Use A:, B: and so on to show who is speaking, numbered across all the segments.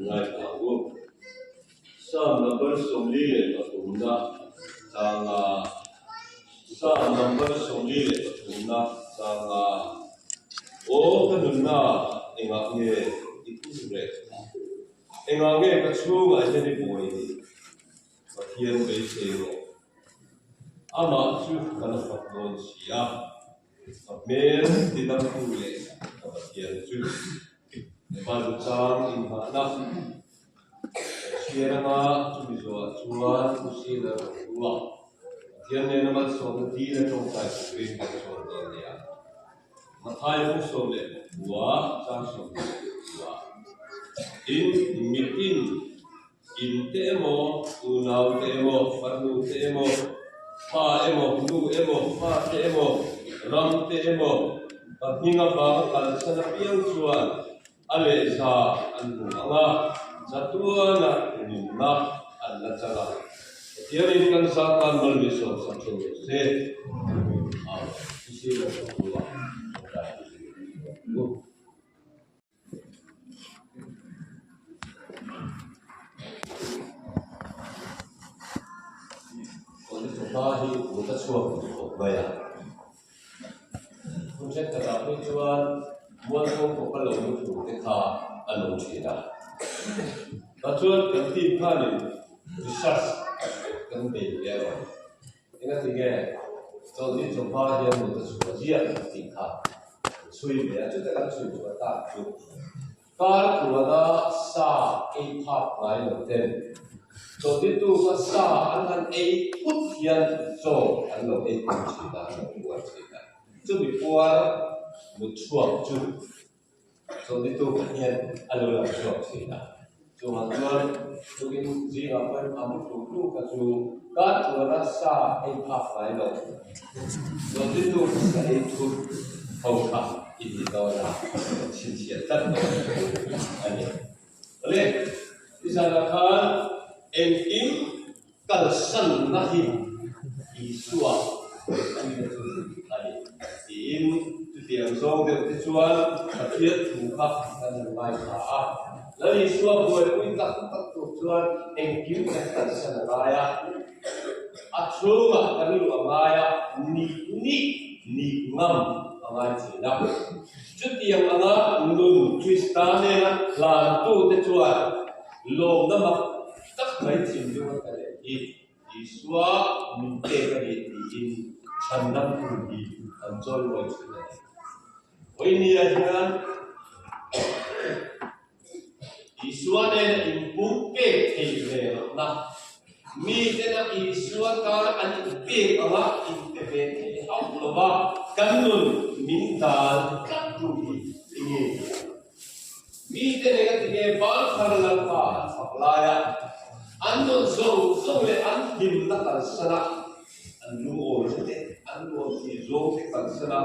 A: Ngaithla ang u. Psalm number 43 na changa Psalm number 43 na changa Aw ka nunna engah nge i kun reh? Engah nge ka chhungah hian i buai ni? Pathian beisei rawh. Amah chu ka la fak dawn si a. Ka hmel tidamtu leh ka Pathian chu Bible chang inghahna Pathian anga chumi zawhah chuan Pu Sina rawn thu a, Pathian nena malsawmna dil a tawngtai turin kan sawn dawn nia. Mathai bung 15 chang 14 Tin, mitin In te emaw, unau te emaw, farnu te emaw, pa emaw, nu emaw, fa te emaw, ram te emaw, ka hming avanga kalsan apiang chuan a lehza an hmu ang a, chatuana nunna an la chang a. Pathianin kan zah tan mal mi sawmsak theuh rawh se. Amen. Thusila Sakhua, Tawngtai Thusila. Chawhma hi mut a chhuak duh khawp mai a, hun thenkhatah phei chuan mualpho khawpa lo lut tur te kha a lo thin a. Tah chuan kan team khanin research kan nei hle a rawn. Engatinge chawlhni chawhma hian mut a chhuah ziah tih kha chhui ve a, chuta kan chhui chhuah tak chu kar tluana sa ei phak ngai lo ten chawlhni tuka sa an han ei phut hian chaw an lo ei tum thin a, an lo puar thin a, chumi puar mut chhuak chu Chawlhni tukah hian a lo lang chhuak thin a, chungah chuan tukin zingah pawhin a mu tluk tluk a chu kar chuana sa ei phak ngai lo. Chawlhni tuk sa ei thut ho kha i ni dawn a, chhinchhiah tlat dawn a ni. Awle, nizanah khan engkim kalsanna hi Isua puina chu a ni tiin chutiang zawng deuh te chuan Pathian thu kha kan han ngaithla a. Lal Isua buaipui tak tak tur chuan engkim kan kalsan a ngai a, a chhungah kan luh a ngai a, nih nih nih ngam a ngai thin a. Chutiang anga nun Krista nena hlantute chuan lawmna mak Tak mai thinlung a ka leh hi Isua min pek a ni tiin chhanlam hun hi kan chawimawi thin a ni. Vawinia hian Isua nena inpum pek thei ve lohna, mitena Isua tan an inpek anga inte ve thei hauh lova kan nun min dal tlat tu hi i nge ni ang? Mite nena tinge Balthar Lalpa an fak laia an nun zawng zawng leh an hlimna kalsan a, an lungawi te, an nuamti zawng te kalsan a,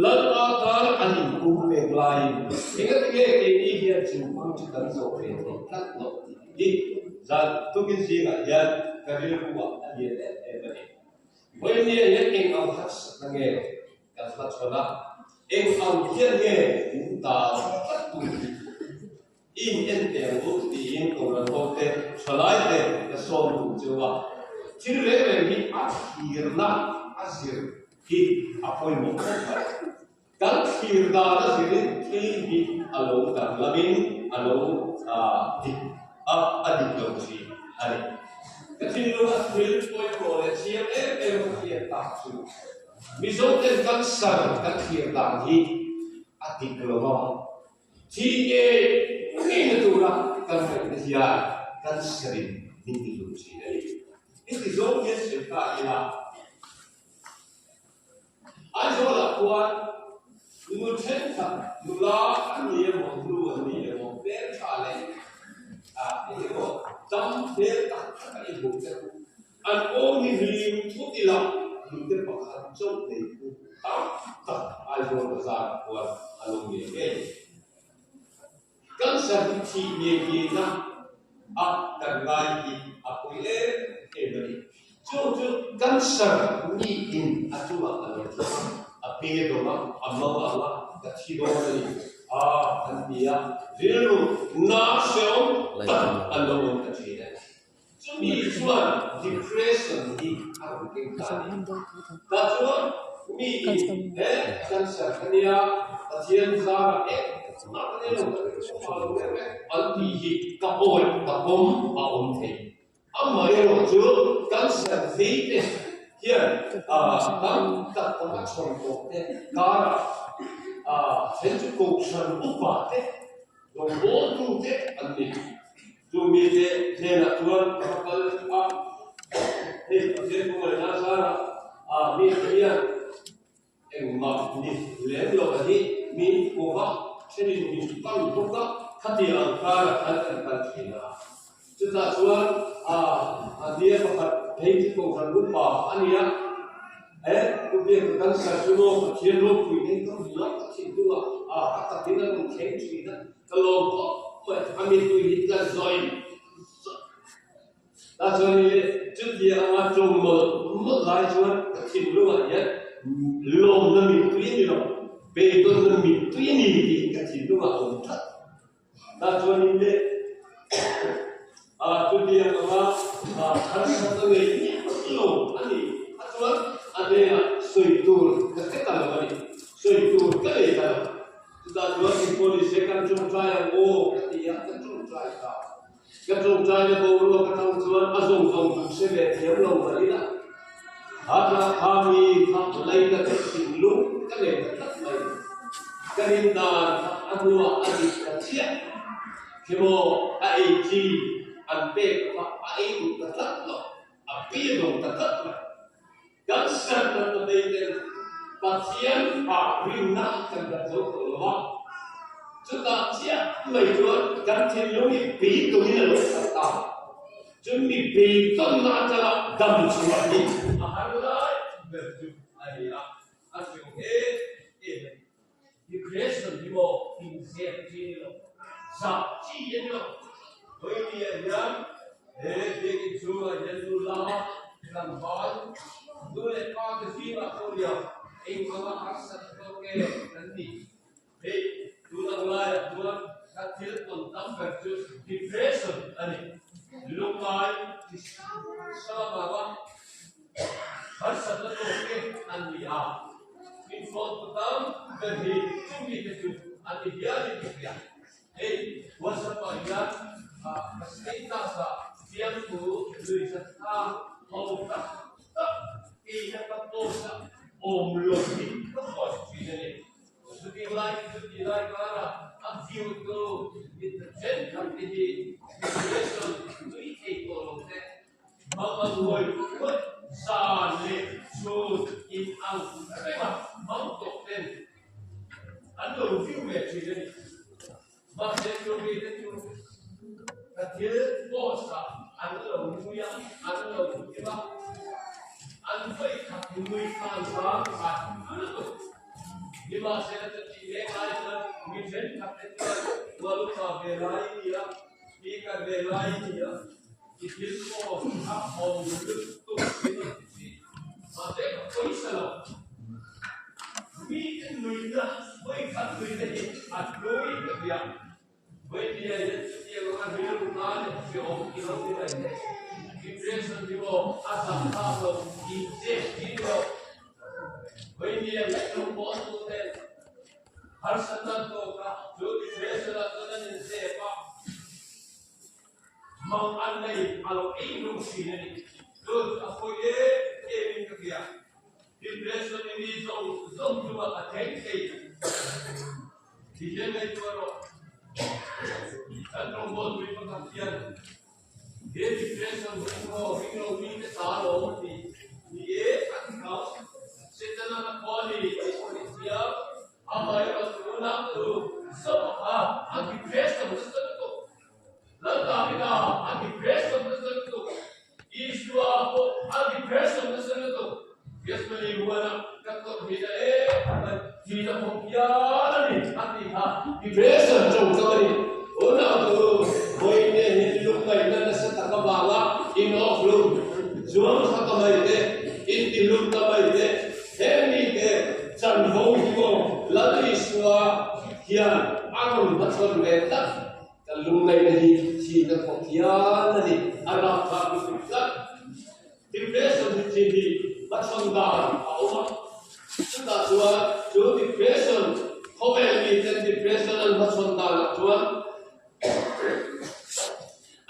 A: Lalpa tan an inpum pek laiin enga tinge keini hian chu kawng chu kan zawh ve theih tlat loh tih hi zan tukin zingah hian ka rilru ah a lian em em a ni. Vawinia hian eng ang harsatna nge Kan hmachhawn a, eng ang hian nge min dan tlat tur hi i in en teh ang u tiin Kohhran ho te, thalai te ka sawm duh cheu a. Thil reng reng hi a thlirna a zir hi a pawimawh khawp mai. Kan thlir dan a zirin thil hi a lo danglamin a lo dik a, a dik lo thin a ni. Ka thinlung a thil pawimawh leh chiang em em ka hriat tak chu. Mizoten cancer kan thlir dan hi a dik lo a, thi ngei ngeina tura kan ngaihna hian cancer in min ti hlum thin a ni. Heti zawng hian sawi ta ila, Aizawlah khuan nu thenkhat nula an ni emaw, nu an ni emaw, hmeltha leh eng emaw dam hmel tak tak a inhmuh te chu An aw hi hlim thut ila nute pakhat chauh nei thu tam tak Aizawl bazar ah khuan a lo ngei ngei. Cancer hi thih ngei ngeina a kan ngai hi a pawi em em a ni. Chu chu cancer mi in a chungah a lo thleng a, a pe dawng a, a mang ang a, ka thi dawn a ni a an ti a, rilru na hreawm Isuan depression hi a rawn keng ta a ni. Tah chuan mi he cancer kha nia Pathian zarah engmah ka nei lo, ka rilru a lo reng reng an tih hi ka awi ka pawm a awm thei. Amaherawh chu cancer vei te hian tam tak tam a chhawn tawh te karah then chu kohhran upa te rawngbawltu te an ni. Chu mite hnenah chuan ka va kal a, hei Pathian khawngaihna zarah mite hian Engmah ni lem lo a hi min hmu va, thenin min pan bawk a, khatiang ang karah khan kan kal thin a. Chutah chuan a nia pakhat phei chu Kohhran upa a ni a, he Pu Biaka kan sar chu maw Pathian ropui nei ka hmu a, ka thinlung ah a takin a rawn thleng thin a, ka lawm khawp mai, a mittui hi tla zawih zawih. Tah chuan i chutia anga ṭawng mawlh mawlh lai chuan ka thinlungah hian lawmna mittui a ni lo, beidawnna mittui a ni tih ka thinlungah a awm tlat. Tah chuan in leh chutia anga harsatna ngei miah lo a ni a chuan a hnenah sawi tur ka hre ta lo a ni, sawi tur ka nei ta lo. Chutah chuan in police kan ṭawngṭai ang aw ka ti a, ka ṭawngṭai ta. Ka ṭawngṭaina boruak atang chuan a zawng zawng chu hre ve thiam lo mah ila, Hatla kha mi kha laina te thinlung ka nei ta tlat mai. Ka rin dan kha a hnuah a dik ta chiah. Khimaw a ei chi an pek kha a ei duh ta tlat lo, a biadawng ta tlat mai. Kan serhna nei ten Pathian ah rinna kan dat zo tawh lo a, chutah chiah mai chuan kan thinlung hi beidawngin a lo khat ta. Chumi beidawnna atanga dam chhuah hi a har lai ber chu a ni a, a hriau em em a ni. Depression hi maw inzep chi a ni lo, zah chi a ni lo. Vawinia hian he biakinn chhungah hian nu la tlangval, nu leh pa te zingah pawh nia engvanga harsat tawk nge kan nih? Hei tun ang laiah chuan kan thil tawn tam ber chu depression a ni. Lungngai chi hrang hrang avanga harsatna tawk te an ni a. Min phone tu tam ber hi chumi te chu an ni hialin ka hria. Hei WhatsApp ah hian ka status ah fiamthu lui zat kha ho tak tak keina ka post a awm lo hi ka post thin a ni. Chuti lai chuti lai kara a view tu mi thenkhat te hi depression tui thei tawh lo te Mang a nguai pawt zan leh chhun in ang reng a, mang tawh ten an lo view ve thin a ni. Mahse chu mite chu ka thil post ah an lo nui a, an lo hlim a, an vawi khat nui khan khan a lutuk. Nimahsela chutih leng lai chuan mi thenkhat te chuan Ualupa ve lai a ni a, Speaker ve lai a ni a. I thil pawh a awm lutuk in a ti thin. Mahse ka pawisa lo. Mite nuihna vawikhat nuihna hi a hlui ka ti a. Vawikhat hian chutiang anga rilru na leh hreawm i lo ni mai hle. Depression hi maw a zahthlak lo, inzep thin lo. Vawikhat ngaihtuah pawh tu ten harsatna an tawk a, chu depression ah chuan an inzep a. Mang an nei a lo ei lo thin a ni. Chu a fawi em em in ka hria. Depression i mi zawng zawng chungah a thleng thei. Ti hian ngaihtuah rawh. Kan rawngbawlpui pakhat hian he depression hi maw ring lo mite ta lawm a ti. Ni e, a ti kau. Setana na khua ni tih pawh hi thiam. Amaherawhchu unau tu zawk a a depression nasa lutuk. Laltawina a depression nasa lutuk, Isua pawh a depression nasa lutuk. Gethsemane huana ka tawrh hi na em mai, thi na khawp hial a ni a ti kha depression tawngkam a ni. Unau chu vawiin hi lungngaihna nasa tak avanga inawkhlum, zuang thla ta mai te, intihlum ta mai te, heng mite chanvo hi maw Lal Isua hian a rawn hmachhawn ve tlat. Kan lungngaihna hi. thin a thawk hian a ni, a rapthlak lutuk tlat. Depression hi thin hi hmachhawn dan a awm a, chutah chuan chu depression khawvel miten depression an hmachhawn danah chuan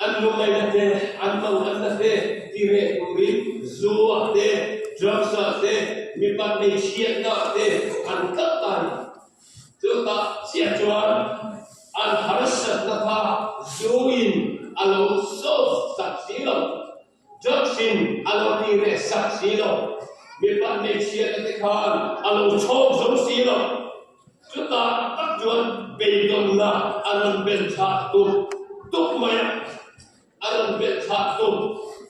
A: An lungngaihna te, an manganna te ti reh turin zu ah te, drugs ah te, mipat hmeichhiatna ah te an kal ta a ni. Chutah chiah chuan an harsatna kha zu in a lo solve sak si lo, drugs in a lo ti reh sak si lo, mipat hmeichhiatna te khan a lo chhawk zo si lo. Chutah tak chuan beidawnna a rawn belh thlah tuk tuk mai a, a rawn belh thlah tuk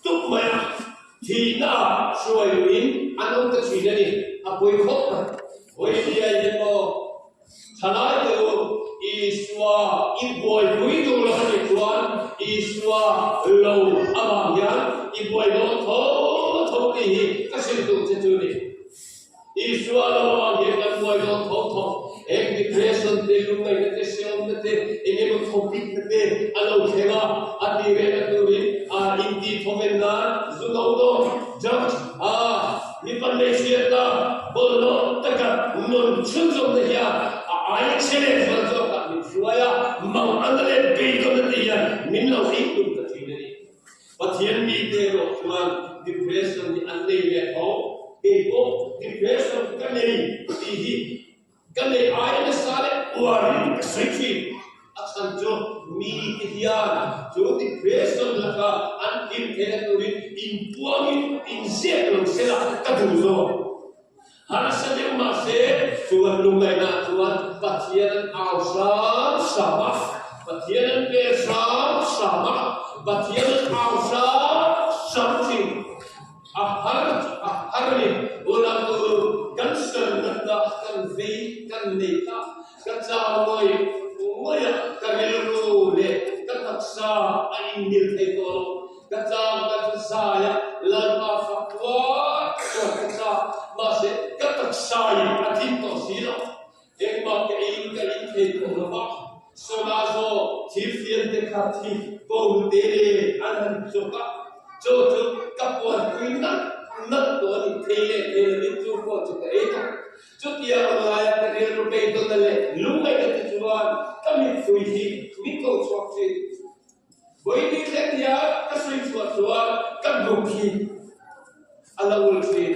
A: tuk mai a, thihna ah hruai luhin an awm ta thin a ni, a pawi khawp mai. Vawilia hian maw thalai te u, Isua i buaipui duh lo a nih chuan Isua lo avang hian i buai dawn tho tho tih hi ka hrilh duh che chu a ni. Isua lo avang hian kan buai dawn tho tho. Heng depression te, lungngaihna te, hrehawmna te, eng emaw thawpikna te a lo thleng a, a ti rehna turin a intihthawmen nan zu no dawn, drugs, a mi pan leh hriatna bawlhhlawh taka nun chhunzawmna hian a aia chhe leh zual zawkah min hruai a, manganna leh beidawnna te hian min lo ei tum ta thin a ni. Pathian mite erawh chuan depression hi an nei ve tho. Kei pawh depression ka nei tih hi ka nei aia nasa leh uarin ka sawi thin. A chhan chu mite hian chu depression laka an hlim theihna turin inpuangin inziak lo sela ka duh zawk. Harsa deuh mahse chuan lungngaihna chuan Pathian an au hram hram a, Pathian an pe hram hram a, Pathian an au hram hram thin. A har chu a har a ni. Unau tu cancer natna kan vei kan nei ta, ka chau ngawih ngawih a, ka rilru leh ka taksa a inmil thei tawh lo. Ka chang ka chu zai a, Lalpa fak tuar tuar ka chak, mahse ka taksa in a tling tawh si lo. Engmah ka eiin ka in thei tawh lo va, Sona zaw thir fian te kha thi ko te an han chawk a, chaw chu ka puan pui nalh nalh tawh a ni, thei leh thei lovin chu pawh chu ka ei tawh. Chutiang ang laia ka rilru beidawnna leh lungngaihna te chuan ka mittui hi min ko chhuak thin. Vawi ni thleng hian ka sawi chhuah chuan ka hnuk hi a la ul thin.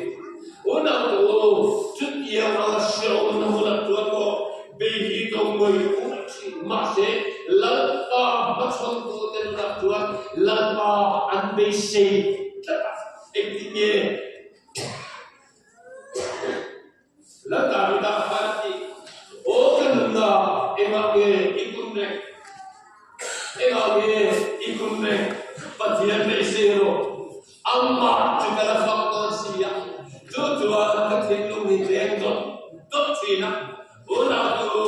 A: Unau te u, chutiang anga hreawmna hunah chuan maw bei hi do ngawi ul thin. Mahse, Lalpa hmachhawntu te nunah chuan Lalpa an beisei tlat a, engtin nge? Lal Davida khan a ti, Aw ka nunna, engah nge i kun reng? Engah nge i kun reng? Pathian beisei rawh, amah chu ka la fak dawn si a, chu chuan ka thinlung hi leng dawt dawt thin a. Unau tu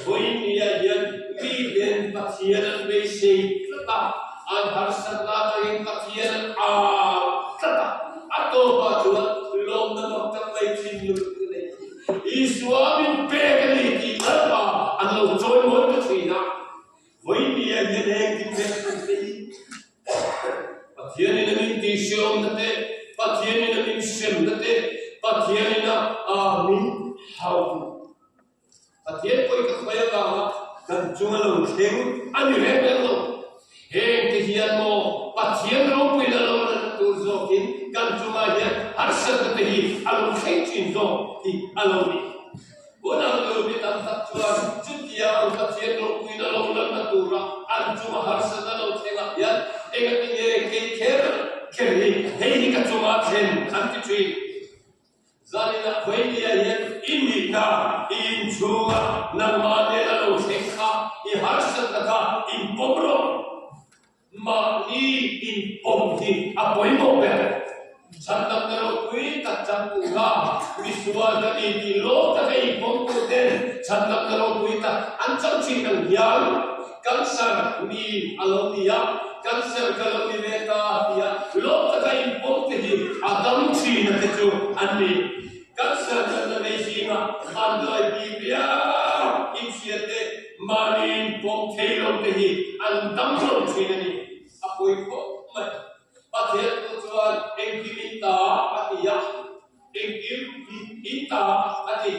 A: Vawinia hian mi ten Pathian an beisei tlat a, an harsatna atangin Pathian an au tlat a, a tawpah chuan lawmna mak tak mai thinlung ka nei thin. Isua min pek a ni tih Lalpa an lo chawimawi ta thin a, Vawinia hian heng depression te hi Pathianin a min tihhreawmna te, Pathianin a min hremna te, Pathianin a min hauhna. Pathian pawhin ka khawi avanga kan chunga lo thleng a ni reng reng lo. Heng te hian maw Pathian ropuina lo nana tur zawkin kan chungah hian harsatna te hi a lo thleng thin zawk tih a lo ni. Unau tur mi tam tak chuan chutia ang Pathian ropuina lo lanna tura an chunga harsatna lo thlengah hian engati nge kei kher kher hi hei hi ka chunga thlen an ti thin. Zaninah Vawinia hian i nihna i inchhunga nangmah nena lo thleng kha i harsatna kha inpawm rawh. Mahni inpawm hi a pawimawh ber. Chhandamna ropui tak chang tura misual ka ni tih lawm taka inpawm tur ten chhandamna ropui tak an chang thin ang hian cancer mi a lo ni a, cancer ka lo ni ve ta tia lawm taka inpawm te hi a dam thin a te chu an ni. Cancer natna nei zingah an duai bik viau inhriat te. Mahni inpawm thei lo te hi an dam lo thin a ni. A pawi khawp mai. Pathian pawh chuan engkim in ta a ti a, engkim hi in ta a ti.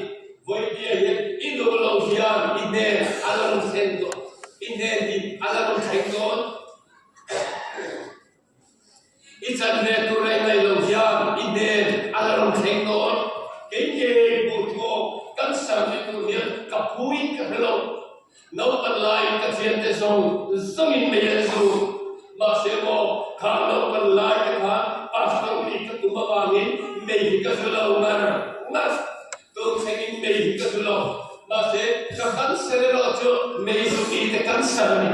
A: Vawitia hian i duh loh hian i hnen a la rawn thleng dawn, i hnen hi a la rawn thleng dawn. I chan ve tur reng ngaih loh hian i hnen a la rawn thleng dawn. Kei ngei hmuh thawk kan sar ni tur hian ka phuin ka hre lo. Naupan laiin ka thiante zawng zawngin mei an zu. Mahse maw, khang naupan lai te khan pastor nih ka tum avangin mei hi ka zu lo ngar ngar. Tun thlengin mei hi ka zu lo. Mahse, ka cancer erawh chu mei zu mite cancer a ni.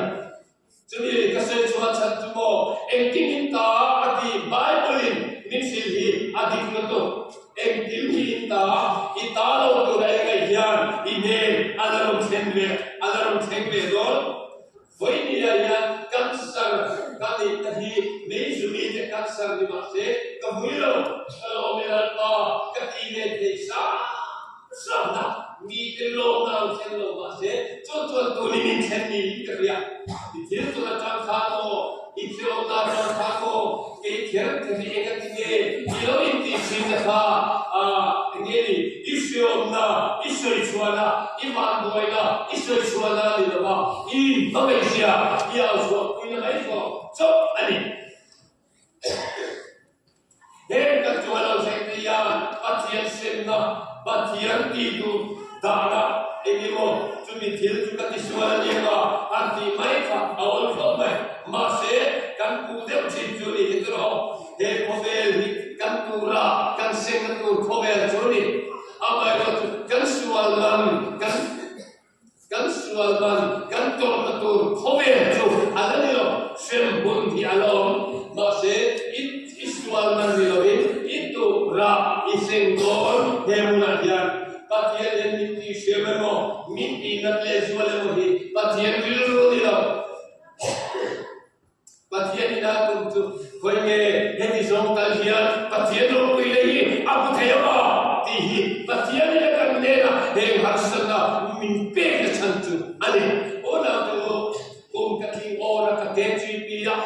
A: Chumi ka sawi chhuah chhan chu maw, engkim in ta a ti, Bible in min hrilh hi a dik lutuk. Engkim hi in ta, i ta lo tur a engaih hian i hnen a la rawn thleng leh a la rawn thleng leh dawn. Vawinia hian cancer ka nih te hi Meizumi te cancer ni mah se ka vui lo, ka lawm e Lalpa ka ti ve thei sa. Hriatna mite lawmna lo thleng lo mahse chuan chuan tunin in thlen niin ka hria. I thil tun atang khan aw, i thilawmna atang khan aw, kei kher kher hi eng a ti nge i lo intih thin te kha a eng nge ni? I hriawmna, i sawi chhuahna, i vanduaina, i sawi chhuahna a ni lo va, i hmangaihzia i au chhuahpuina mai zawk chauh a ni. Heng kan chu a lo thleng thei a, Pathian semna, Pathian tih duh dahna eng emaw chumi thil chu ka tisual a ni anga han tih mai kha a awl khawp mai. Mahse, kan puh deuh thin chu ni hi tawh, he khawvel hi kan tura kan semna tur khawvel chu a ni. Amaherawhchu kan sual man kan. Kan sual man, kan tawrhna tur khawvel chu a la ni lo, hremhmun hi a la awm. Mahse, i i sual man ni loin i tuhrah i seng dawn he hmunah hian Pathian hian min tihhriam emaw, min tihnat lehzual emaw hi Pathian rilru ni lo. Pathian ina tum chu khawi nge heti zawng tal hian Pathian ropui lei hi a hmu thei ang a tih hi Pathian ina kan hnenah heng harsatna min pek na chhan chu a ni. Aw nau te u, kum ka tling awr a ka KGP a,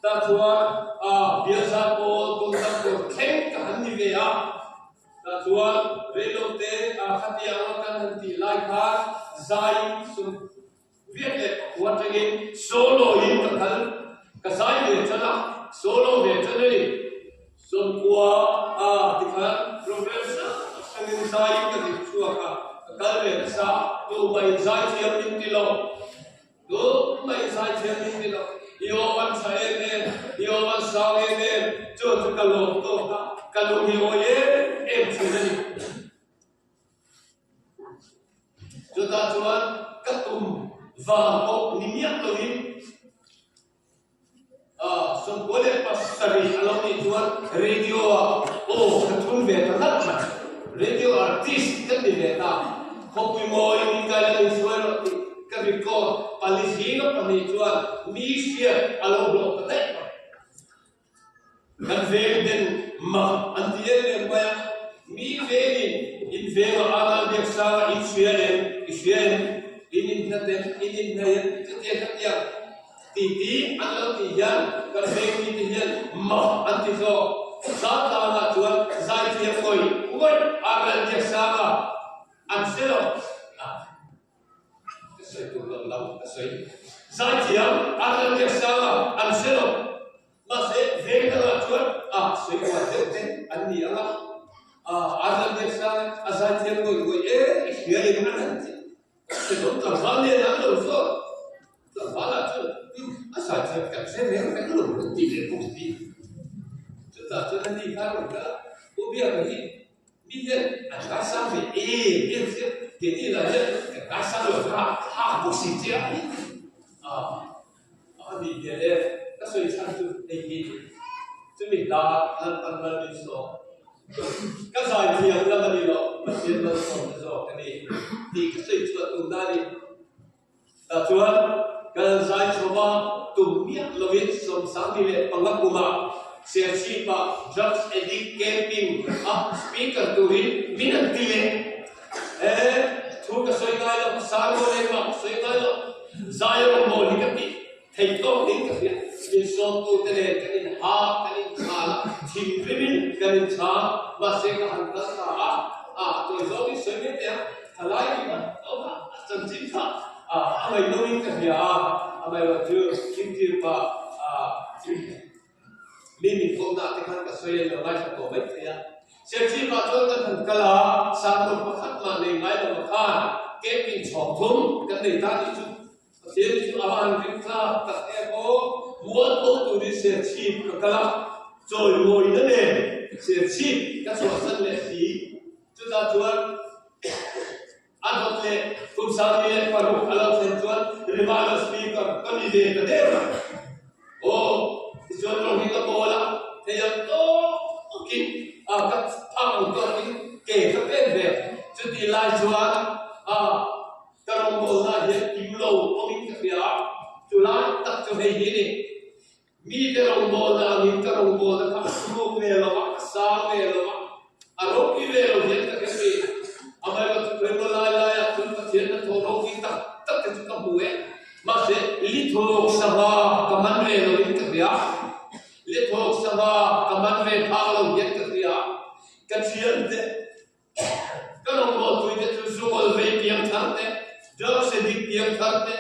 A: tah chuan a bialsa pawl kum tam tur thleng ka han ni ve a, tah chuan reilote a khatiang a kan han tih lai khan zai sum Viet leh pakua atangin solo in ka kal, ka zai ve tan a, solo ve tan a ni. Sawmkua a tikhan program hrang hrangin zaiin ka zir chhuak a, ka kal ve nasa, tumah in zai thiam min ti lo, tumah in zai thiam min ti lo, i aw an tha em em, i aw an sang em em, chu chu ka lawm tawk a, ka lung hi awi em em thin a ni. Chutah chuan ka tum vang pawh ni miah loin 97 a lo nih chuan radio ah aw ka thun ve ta nalh mai. Radio artist ka ni ve ta. Khawpui mawi min kai la min hruai rawh tih ka record pali zinga pahnih chuan mi hriat a lo hlawh ta daih mai. Kan veng ten mak an ti em em mai a, mi vengin in venga Anal Biaksanga in hria em, i hria em, in inhlat em, in inhnaih em, chutia khatiang ti ti an lo tih hian kan veng mite hian mak an ti zawk. Zaltlangah chuan zaithiam ngawih ngawih Anal Biaksanga an hre lo. Ka sawi tur lo lam ka sawi. Zaithiam Anal Biaksanga an hre lo. Mahse, veng dangah chuan a sawi uar deuh te an ni ang a, a zan deuh sang a zaithiam ngawih ngawih e, i hria em an han ti. Chutawm tlangval nen an lo zawt. Tlangvalah chuan a zaithiam kan hre reng reng lo an ti leh bawk si. Chutah chuan a ni kha a rawn kal a, U Biaka hi Mi hian an ngaisang ve em em sia, keini lah hian kan ngaisang lo kha thlak bawk si che a ni. A nih hmel e, ka sawi chhan chu hei hi chumi hla Lalpan mal min sawm. Ka zai thiam lam a ni lo, Pathian malsawmna zawk a ni tih ka sawi chhuah tum na a ni. Tah chuan kal zai chhova tum miah lovin 35 kumah Serchhip-ah Drugs Addict Camping a speaker turin min an ti leh. He. Thu ka sawi ngai lo, ka sermon engmah ka sawi ngai lo. Zai rawngbawl hi ka tih theih tawk ding ka hria. Min sawmtute nen kan inhak, kan inchhal a, thinrimin kan inchhang. Mahse ka han kal ta a, a tawi zawngin sawi mai teh a, thalai ringawt awm a, a chanchin kha a ngaihnawmin ka hria a, amaherawhchu thingtirpa Mi min kawmna te khan ka sawi a lo ngaithla tawh mai thei a. Serchhip ah chuan kan han kal a, sermon pakhat mah nei ngai lo ah khan camping chhawk thum kan nei ta tih chu Pathian hi chu a va han ring thlak tak em aw. Mualpho turin Serchhip ka kal a, chawimawina nen Serchhip ka chhuahsan leh si. Chutah chuan. A dawt leh kum 16 a lo thlen chuan Revival Speaker ka ni ve ta deuh a. Aw, tichuan rawng hi ka bawl a, thei ang tawkin a ka phak ang tawkin ke ka pen ve. Chutih lai chuan a ka rawngbawlna hian kim lo awmin ka hria a, chu lai tak chu hei hi a ni. Mite rawngbawlna angin ka rawngbawlna kha a thluk ve lo a, a sang ve lo a, a ropui ve lo hian ka hre thin. Amaherawhchu khawimaw lai laiah chuan Pathian hnathawh ropui tak tak te chu ka hmu e. Mahse, lithawk sangha ka man ve loin ka hria. Lithawk sangha ka man ve phak lo hian ka hria. Ka thiante. Ka rawngbawlpui te chu zungawl vei piang thar te, drugs addict piang thar te,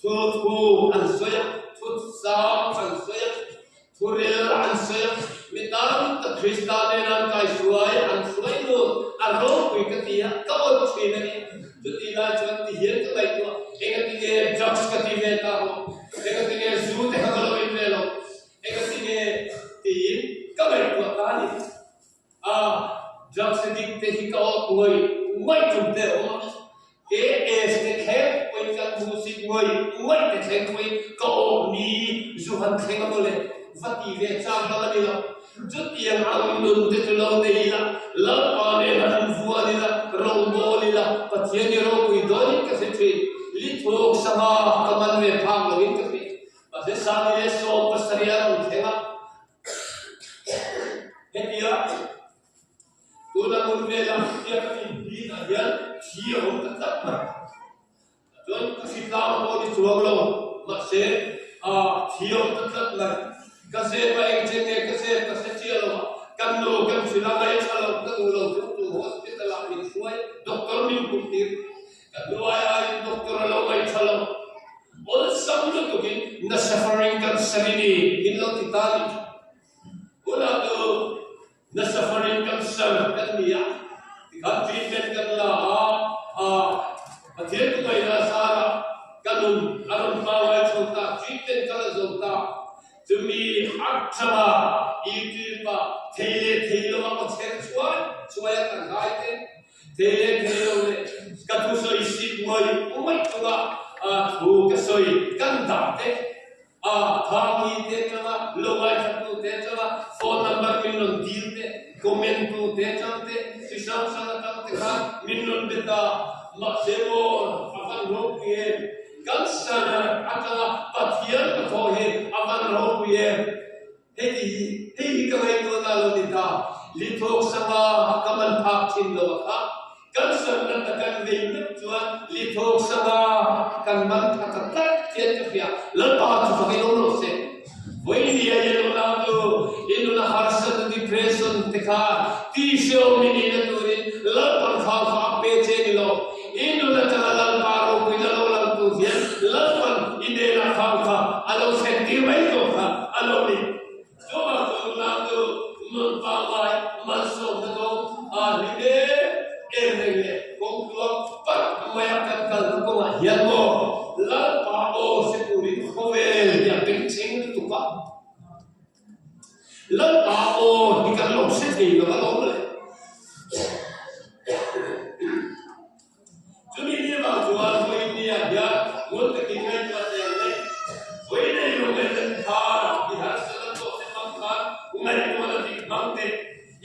A: thu thu an sawi a, thu sang an sawi a, thu rel an sawi a, mi tam tak Krista nena an kaihruai, an hruai lut, a ropui ka ti a, ka awt thin a ni. Chutih lai chuan ti hian ka ngaihtuah, engatinge drugs ka ti ve ta lo, engatinge zu te kha ka lo in ve lo, engatinge tiin ka ngaihtuah ta a ni. A drugs addict te hi ka awk ngawih ngawih tum te a awm a, AS te thleng pawhin kan music ngawih ngawih te thleng pawhin ka awk ni zu han thleng a mawle va ti ve chang dang a ni lo. Chutiang ang nun te chu lo nei ila, Lalpa nen han invuan ila, rawngbawl ila, Pathian i ropui dawnin ka hre thin. Lithawk sangha ka man ve phak loin ka hria. Mahse Sani leh 17 a rawn thleng a. Hetia tuna hmun vela hriat a nih bikah hian thi a awm ta tlat mai. Chuan ka hritlang pawh ni chuang lo, mahse thi a awm ta tlat mai. Ka zep a eng chen nge ka zep ka hre chiah lo a, kan nu kan hrilh a ngaih tha lo, ka duh lo chu tu hospital ah min hruai, doctor min hmuh tir. Ka hnuai aiin doctor a lo ngaih tha lo. Awlsam lutukin na suffering cancer i ni min lo ti ta ni. Tunah chu na suffering cancer kan ni a, tikhan treatment kan la a, a Pathian thuhmehna zarah ka nun a rawn pangngai chho ta, treatment ka la zo ta. Chumi atanga YouTube-ah thei leh thei lova ka chher chuai chuai a kan hlai te, Thei leh thei lo leh ka thusawi sik ngawih ngawih chunga thu ka sawi kan dah te, a thangmi te atanga lo ngaithlattu te atanga phone number min rawn dil te, comment tu te atang te, chi hrang hrang atang te khan min rawn be ta. Mahse maw a van ropui em? Cancer atanga Pathian ka thawh hi a van ropui em? Heti hi, hei hi ka ngaihtuah ta lo ni ta, Lithawk sanga ka man phak thin lo a kha, kan sanna ta kan vei meuh chuan Lithawk sanga kan man tha ta tlat hian ka hria, Lalpa chu fakin awm rawh se. Vawinia i nuna chu i nuna harsatna depression te kha tihhrehawm i nihna turin Lalpan khau kha a pe che ni lo. I nun atanga Lalpa ropuina lo lang tur hian Lalpan i hnenah khau kha a lo thlen tir mai tawh kha a lo ni. Chuvang chu nunah chu nun pangngai malsawmna dawng a hlim em em reng leh kawng tluang parh maia kan kalna kawngah hian maw Lalpa aw hre turin khawvel hi a bengchheng lutuk a. Lalpa aw hi kan lo hre thei lo alawm le. Chumi ni vang chuan vawiin ni ah hian ngun takin ngaihtuah teh ang le. Vawiin ei lo leh kan khar i harsat a tawh te hmang khan ngaihtuahna dik hmang teh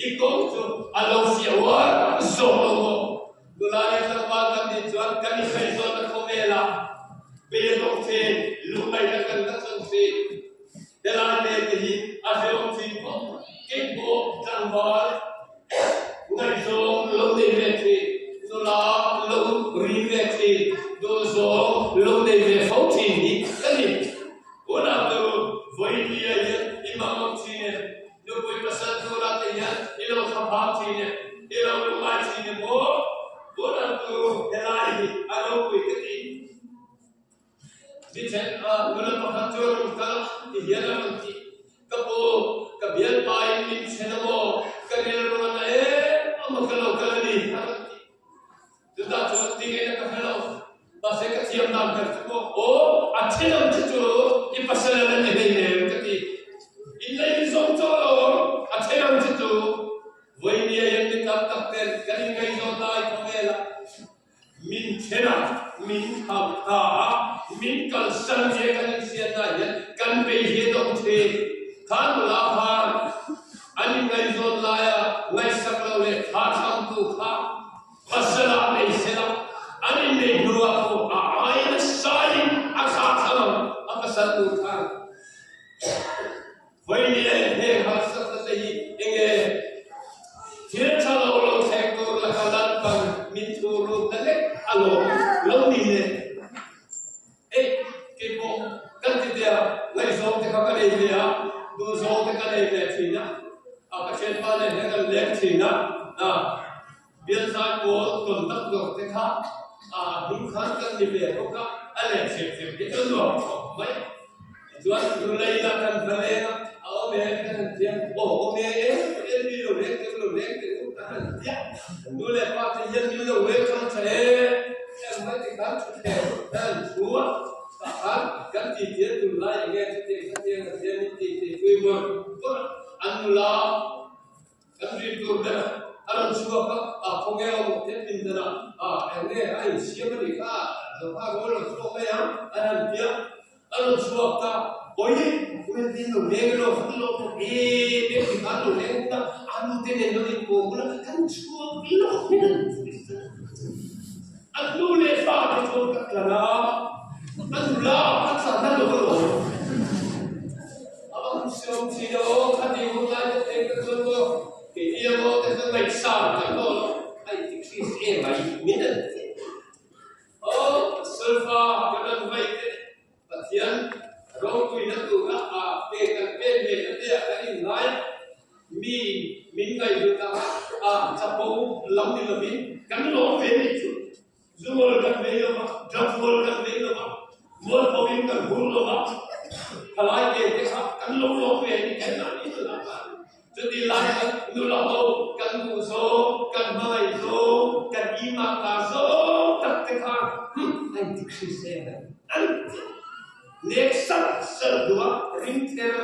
A: i kawng chu a lo fiah uar zawk lo maw? Nula leh tlangval kan nih chuan kan inhraihzawnna khawvelah beidawng thin, lungngaihna kan la chhan thin. Helai te te hi a hrehawm thin khawp mai. Keipawh tlangval ngaihzawng lo nei ve thin, nula lo ri ve. I mangang thin em? Nupui pasal tura te hian i lo thlaphang thin em? I lo lungngai thin em aw? Tunah tu helai hi a ropui ka ti. Mi then a nula pakhat chu a rawn kal a, ti hian a rawn ti, Ka pu, ka bialpa in min chhen a maw? Ka rilru a na em a maw ka lo kal a ni a rawn ti. Chutah chuan tinge ka hre lo, mahse ka thiam dan ber chu maw, aw a then ang che chu i pasal a la ni hlei nem ka ti. In lei in zawng chaw alawm, a then ang che chu vawinia hian mi tam tak ten kan inngaihzawn lai khawvelah min then a, min hauh ta a, min kalsan nge kan inhriatna hian kan bei hi a dawng thin. Kha nula khan an inngaihzawn laia ngaihsak lo leh tha thlangtu kha Pasal a nei sela, an inneih hnuah pawh a ai nasaiin a thlah thlang ang, a pasal tur khan. Vawinia inheng harsatna te hi enge thil tha lo lo thleng tur laka Lalpan min thu rutna lek a lawm lo ni le? Ei, keipawh kan ti teh a, ngaihzawng te kha ka nei ve a, duhzawng te ka nei ve thin a, a ka thianpa nen hian kan leng thin a, Bialzai pawl conductor te kha a hnung khan kan ni ve bawk a, a leh chep chep hi chu nuam khawp mai. Tichuan Lulei lah kan va leng a, a awm e kan han tia, aw awm e e, en mi lo leng teh u lo leng teh u kan han tia. Nu leh pa te hian min lo welcome tha e, em mai ti khan thu thleng kan han thu a, tah khan kan ti tia tunlai enge chutiang khatiang a hian in ti ti pui bawrh bawrh a, an nula Kan rin tur ber a rawn chhuak a, a khawnge a awm tep min dan a, a eng nge a insiam a nih kha, Zofa rawl rawn chhuak mai ang a han ti a, a rawn chhuak ta, Awi, Well tin lo leng emaw kan lo awm em em ti khan lo leng bawk a, a nu te nen lo inkawm bawk a, kan chhuak lawk in an ti a nu leh pa te chuan ka tlan a, a nula ka tlan a lo alawm. A va han siam thin aw, khati hun lai te thei ka chuan maw, kei ni ang aw te chuan ngaihsan kan maw lo, a inti Chris em ai min an ti. Aw sulfa kan an vai te Pathian ropuina tura a pe kan pek ve na te ah kan inngai mi min ngaihhlut ang a, a chapo lam ni lovin kan lawm ve ni chu. Zual kan nei lo va, drug rual kan nei lo va, mual pawhin kan hur lo va, thalai te te kha kan lo lawm ve ni kher na ni nula khan. Chuti lai khan nula ho kan duh zawng, kan hmangaih zawng, kan imah ta zawng tak te kha hum a inti Kristian a an ti. Nek sal sal duh a, ring ther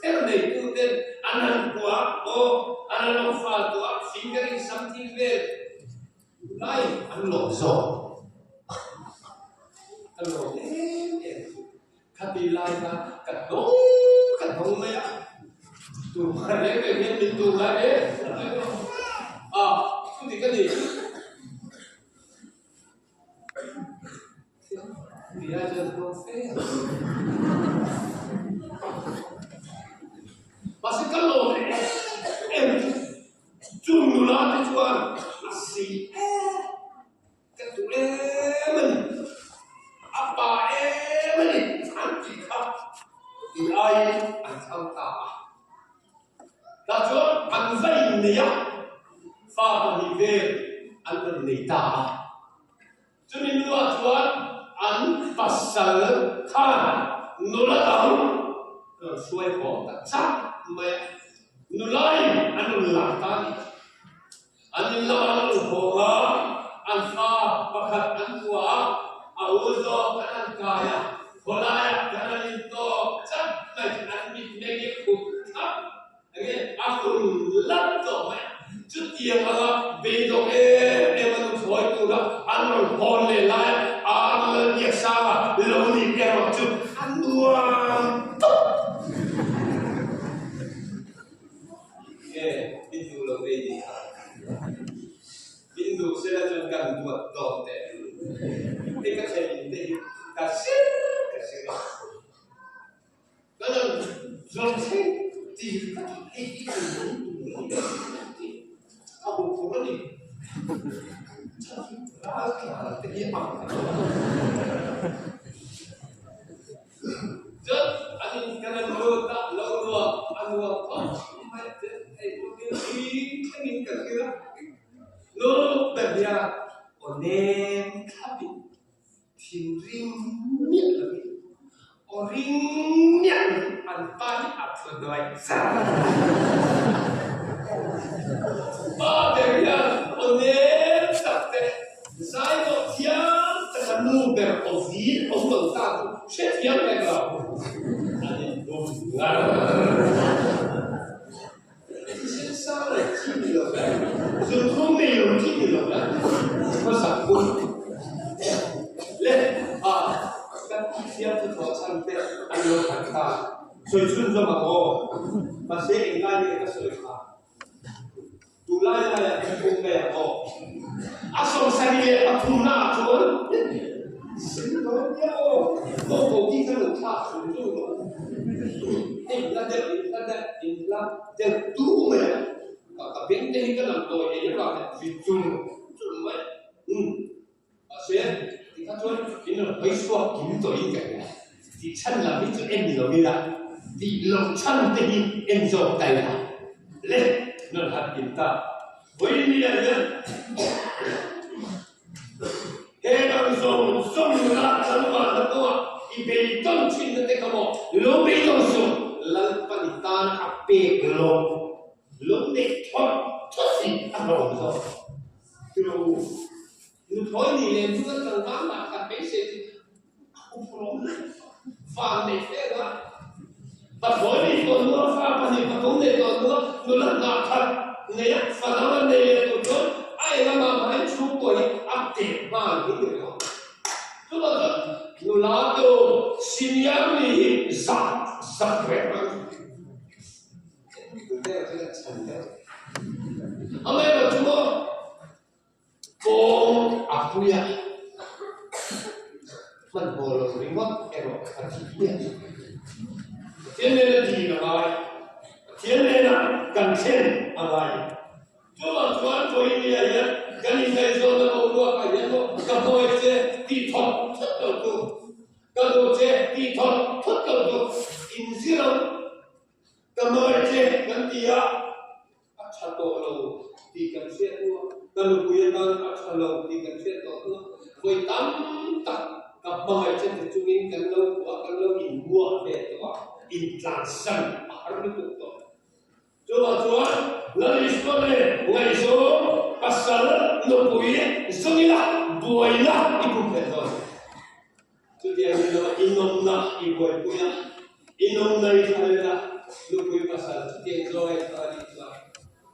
A: ther neitu ten an han hmuh a, aw an han awm fal duh a, fingering something vel Tunlai an lawm zawk ka lawm em em chu khati lai kha ka hnawng ka hnawng mai a tumah reng reng hian min tur lai em a chuti ka ni ti lai chuan hnawng fe mahse ka lawm em em chu. Chung nula te chuan a si em, ka duh em a ni, a pa em a ni an tih kha tih aiin an chhang ta a. Tah chuan an va innei a, fa pahnih vel an rawn nei ta a. Chumi hnuah chuan an pasal khan nula dang rawn hruai haw ta chak mai a, nulain an rawn lar ta a ni. An in lamah an rawn hawng a, an fa pakhat an kuah a, a u zawk an han kai a, khawlaiah kan han intawk chak mai chu an mitmeng hi a khup thlap. Enge a hun lat tawh mai a, chutiang anga beidawng em em a nuthlawi tura an rawn hawn leh laia ar lal biaksanga lo ni erawh chu a nuam tawp. Nge min duh lo vei ni kha? Min duh sela chuan kan duat dawn teh. Hei ka thlenin te hi ka sir ka sir a. Ka lo zawng thleng tih ka ti hei hi ka lung tur a ni tih ka hmu phur a ni. Ral tlan te hi ang ka ti. Chuan an in kan an lut a, lo ruah an. nem thlapin thinrim miah lovin aw ring miah lovin an pa hi a thu hnuai char a. Pa ber hian aw nem tak te zai tawh thiam taka nu ber aw vin awm lo ta chu hrethiam reng lo an inbum ngar. Thisen sang leh chi ni lo le, zunthum nei lo chi ni lo le, hmasak hun leh a kan thiam chu thawh chhan te an lo khat ta. Sawi chhun zawm ang aw, mahse englai nge ka sawi kha? Tunlai laiah kan pum mai ang aw. A 73 naah chuan sin dawn nia aw, naupang ki kha lo thlak chhun chhun rawh u. Hei la deuh in la deuh in la deuh tu mai a, ka beng te hi ka lam tawi ei avang hian vit chur chur mai. Umm mahse tikha chuan in rawn hawi chhuak kim tawhin ka hria. Tih chhan lam hi chu en ni lo ila, tih loh chhan te hi en zawk ta ila le rawn han kim ta. Vawinia hian he ang zawng zawng nula tlangvalna kawngah i beidawn thinna te kha maw lo beidawn suh, Lalpan i tan a pek lo, lo neih thawt thawt hi a hlawm zawk. Tilo u, nuthlawi nih leh nula tlangval lah khan beisei chu a huphurhawm lutuk tawh, van neih fe anga pathlawi nih tawh hnua fa pahnih pathum neih tawh hnua nula hnah khat neia fa dang an nei leh tur chuan a eng amah mahin chhungkua hi a teh nghal hi ni ringawt. Chuvang chuan nula tur senior nih hi zak zak reng ang. Amaherawhchu maw kawng a pui a, hmanhmawh lo ringawt erawh a thi miah lo. Pathian nena dil a ngai, Pathian nena kan thlen a ngai. Chuvang chuan Vawinia hian kan ingaihzawnna boruakah hian maw ka hmawi che tih thawt thawt lo tu, ka duh che tih thawt thawt lo tu inzir ang. Ka hmangaih che kan ti a, a tha tawh lo tih kan hriat hnu a, ka nupui atan a tha lo tih kan hriat tawh hnu a, vawi tam tak ka hmangaih che ti chungin kan lo kuah a, kan lo inmuah ve tawh a, intlansan a har lutuk tawh. Chuvang chuan Lal Isua nen ngaihzawng pasal nupui zawngila buaina i pumhleh dawn. Chutiang ni lova i nawmna i buaipui a, i nawmna i thlalel a, nupui pasal chutiang zawnga i thlang a nih chuan,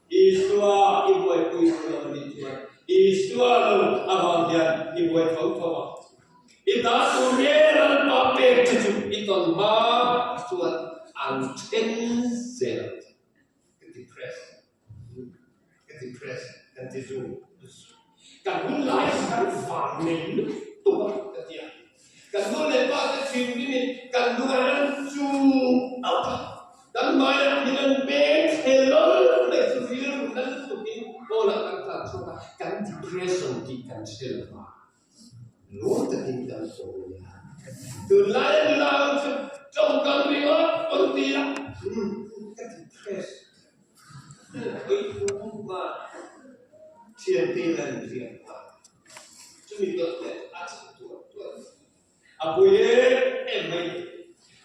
A: Isua i buaipui duh lo a nih chuan, Isua lo avang hian i buai tho tho a. I ta tur nge Lalpa pek che chu i tawn hma chuan an then zel ang che. Ka depress, ka depress kan ti zung kan hun lai hi kan vang nei lutuk a ka ti a, kan nu leh pa te thinrimin kan hnungah hian an chung auh a, kan hmaiah min an beng thle lawlh mai chu rilru na lutukin kawlah kan tlan chhuak a, kan depression tih kan hre lo va. Lawm takin kan sawi a. Tunlai a nula ang chu tawngkam ringawt pawn ti a, ka depress. Ui thu ma thiante in an inziak a, chumi dawt leh a chhe tuar tuar a. A pui em em mai.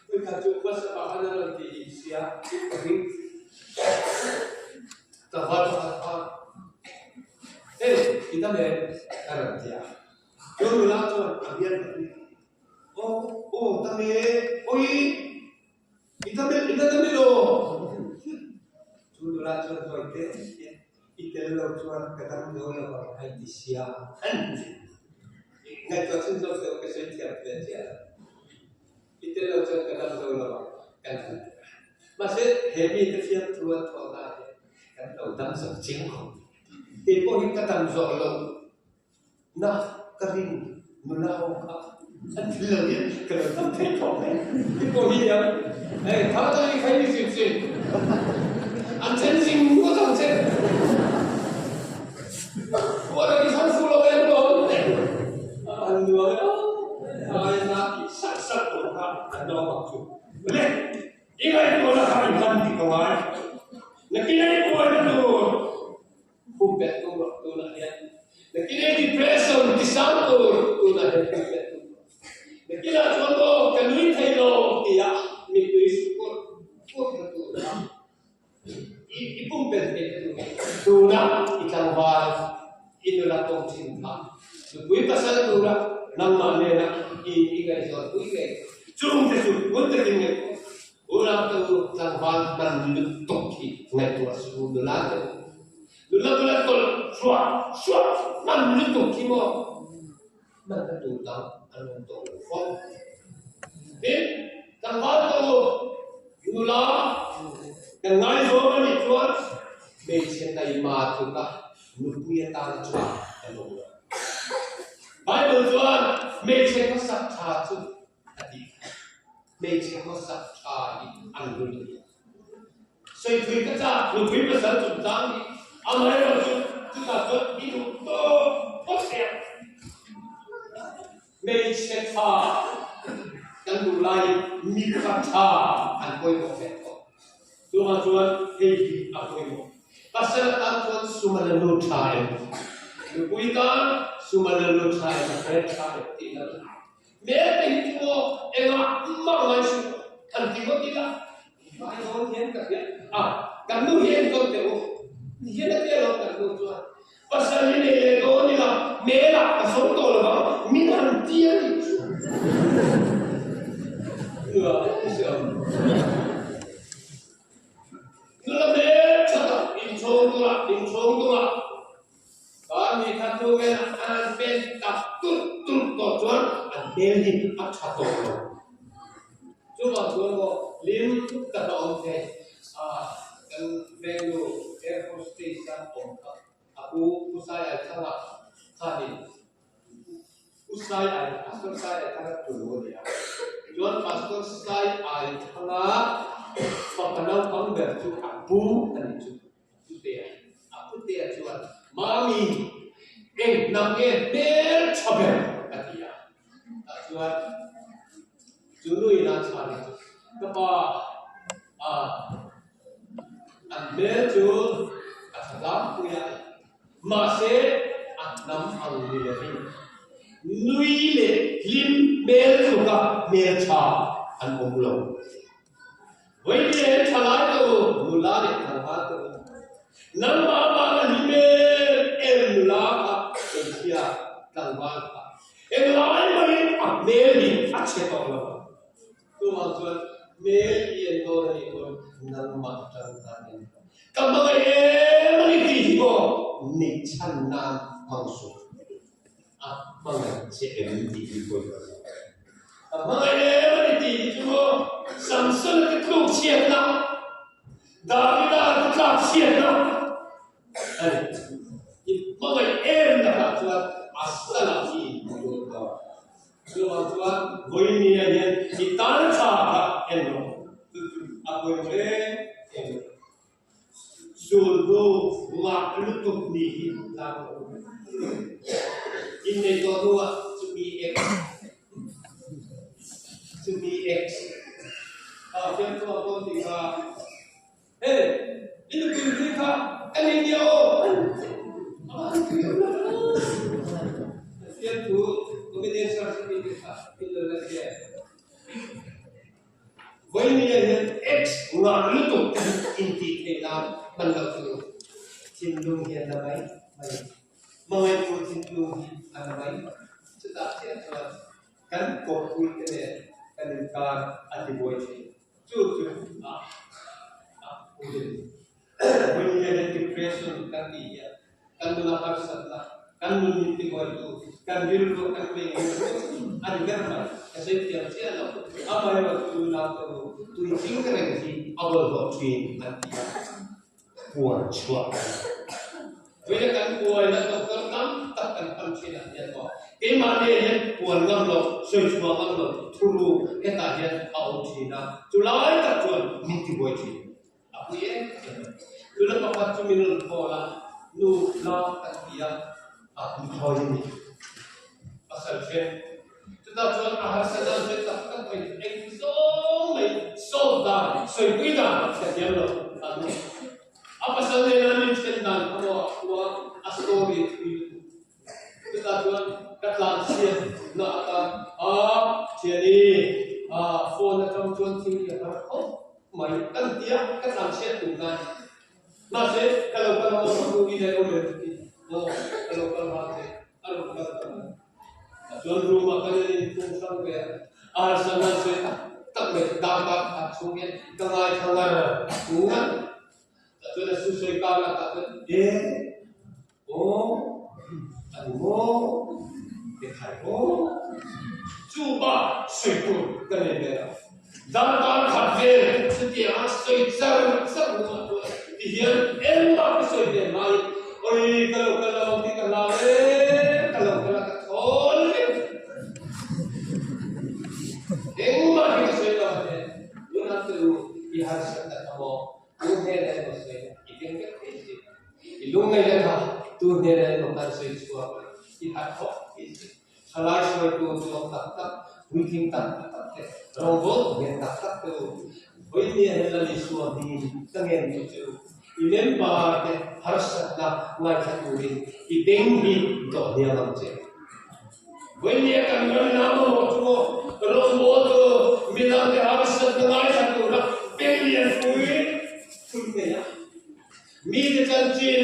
A: Ui kha chu WhatsApp ah khan a rawn ti in sia, ka ring. Ka va pakhat kha. Hei, i dam em? Ka rawn ti a. Chu nula chuan a bial ta hle. Aw, aw, dam e, awi, i dam em, i la dam elo? Chu nula chuan hawi te hian, I tel lo chuan ka dam zo lo ang a inti sia an ti. Ngaihtuah chhun zawk deuh ka sawi thiam ve chiah lo. I tel lo chuan ka dam zo lo ang kan han ti a. Mahse, he mite fiamthu an thawhna ah hian kan lo dam zo chiang khawp mai. Kei pawh hi ka dam zawh loh na ka rin nula ho kha an thil lo hian ka lo dam thei khawp mai. Kei pawh hi ang hei thar tak hi khai ni zin zin an then zing ngawt ang che. Ruah tak hi thang fu lo em lawm. A han nuam e aw ai na tih sat sat tur kha an lo ang chu. Le i ngaihtuahna kha in hman dik a ngai. Nakin a i buaina tur. Pum pek tu rawh tunah hian. Nakin i depression ti sang tur tunah hian treatment tum rawh. Nakinah chuan maw ka nui thei lo tia mittui support put na tur kha i pumpelh theih na tur tunah i tlangval i nula kawng thin kha nupui pasal tura nangmah nena i i ngaihzawn pui ngei chung te chu hun takin ngaihtuah unau te u tlangval hman lutuk hi ngaihtuah suh u nula te u Nula bula tawlh hruah hruah hman lutuk hi maw hman na tur dang an awm tawh lo fo. Tin, tlangval tawh u, nula kan ngaizawm a nih chuan hmeichhe taima tluka nupui atana tha kan awm lo. Bible chuan hmeichhe khawsak tha chu a tih kha. Hmeichhe khawsak tha hi an hlu lutuk. Sawihthui ka chak nupui pasal chungchang hi amaherawhchu chutah chuan i duh tawk phawt hle ang. Hmeichhe tha kan duh laiin mipa tha an pawimawh ve tawh. Chuvang chuan hei hi a pawimawh. Pasal tan chuan sum a la lut tha em? Nupui tan sum a la lut tha em? A hre tha em tih la. Hmel te hi chu aw engah mah ngai suh an ti ngawt ila vai dawn hian ka hria a kan nu hi enkawl teh u ni hian a tia lo kan nu chuan pasal hi nei leh dawn ila hmelah ka sawm tawh lo vang min han ti a nih chu nula hmel tha tak inchhawng tunah inchhawng tunah Kan mi khat hnu velah an han pen tak turh turh tawh chuan an hmel hi a tha tawh lo. Chuvang chuan maw hlim tak a awm thei a, kan vengnu Air Force Station a awm kha a pu Pu Sai Aithanga khanin Pu Sai Ai Pastor Sai Aithanga tunu a ni a, chuan Pastor Sai Aithanga fapa naupang ber chu a pu a nih chu. Putea, a Putea chuan, Mami, eng hnam nge hmel tha ber? a ti a. Tah chuan chu nu in a chhan a, Ka pa, a, an hmel chu a tha tlangpui a, mahse a hnam ang ni lovin nui leh hlim hmel tluka hmel tha an awm lo. Vawiin thalai te u, nula leh tlangval te u, nangmah avanga hlim em em nula kha hmeichhia tlangval kha englai mahin a hmel hi a chhe tawh lo ang. Chuvang chuan hmel i en dawn a nih pawn nangmah atang khan en tawh. Ka hmangaih em a ni tih hi maw nih chhan nan hmang suh. A hmangaih che em tih hi pawi ka lo. A hmangaih em a ni tih hi chu maw Samson-a te tluk chhiatna, Davida te tlak chhiatna a ni. I hmangaih em lakah chuan a salah hi in hmu dawn ta. Chuvang chuan vawinia hian i tan tha kha en rawh. Chu chu a pawimawh em em a ni. Sulhnu ngah lutuk ni hi tlang a awm. Innei tawh hnuah chumi ex chumi ex kha fiamthu ang dawn tih kha Hey, i nupui hlui kha ka nei nia aw! Fiamthu comedian search a tih te kha in lo la hria em? Vawinia hian ex ngah lutuk te hi intih theih nan hman loh chu thinlung hi a na mai mai. Hmangaihtu thinlung hi a na mai mai. Chutah chiah chuan kan kawppui te nen kan inkar a ti buai thin. Chu chu a a pui a ni. Vawinia hian depression kan tih hian kan nuna harsatna, kan nun min tibuaitu, kan rilru kan veng hi a ni ber mai. Ka sawi thiam chiah lo. Amaherawhchu naute u, tuitling reng hi a bawlhhlawh thin an ti a, puan chhuah a ni. Vawiina kan buaina doctor tam tak kan pan thin ah hian maw, keimahni ah hian puan ngam lo, sawi chhuah ngam lo, thuruk hetah hian a awm thin a, chulai tak chuan min tibuai thin. A pui em em a. Nula pakhat chu min rawn call a, Nu la kan ti a, a hmuthawi a ni. Pasal then. Chutah chuan a harsa dan hre tak tak mai eng zawng mai solve dan, sawipui dan ka thiam lo a nu. A pasal nena min then dan kha maw a khua a story a thui lutuk. mai kan tia ka tlanchhiat tum khan mahse ka lo kal a awm a i leh awm em ti aw ka lo kal hma che a rawn kal ta mai a chuan room ah kan in phung hrang ve a a harsa nan sawi tak tak mai dar kar khat chhung hian ka ngaithla ngar ngar a chuan a su sawi kar lakah chuan e Aw, a ni maw? Ekhai aw, chu ba sawi tur ka nei ve lo. Darkar khat vel chutianga sawi char char hnuah chuan tihian engmah ka sawi ve hmain awi ka lo kal lo ang tih ka hlau e, ka lo kal a ka thawl vek. Engmah hi ka sawi lo a ni. Tunah chu i harsat ta kha maw? Tu hnenah emaw sawi i keng vek thei si. I lungngaih na kha tu hnenah emaw khan sawi chhuak i harh khawp thei si. Thalai hruaitu duhawm tak tak, puitling tak tak te, rawngbawl nghet tak tak te u, vawinia he Lal Isua hmingin ka ngen duh che u. I member te harsatna ngaithla turin i beng hi dawh hniam ang che. Vawinia kan ram na mamawh chu maw rawngbawl tu midangte harsatna ngaithla tura beng lian pui pui nei a. Mite chanchin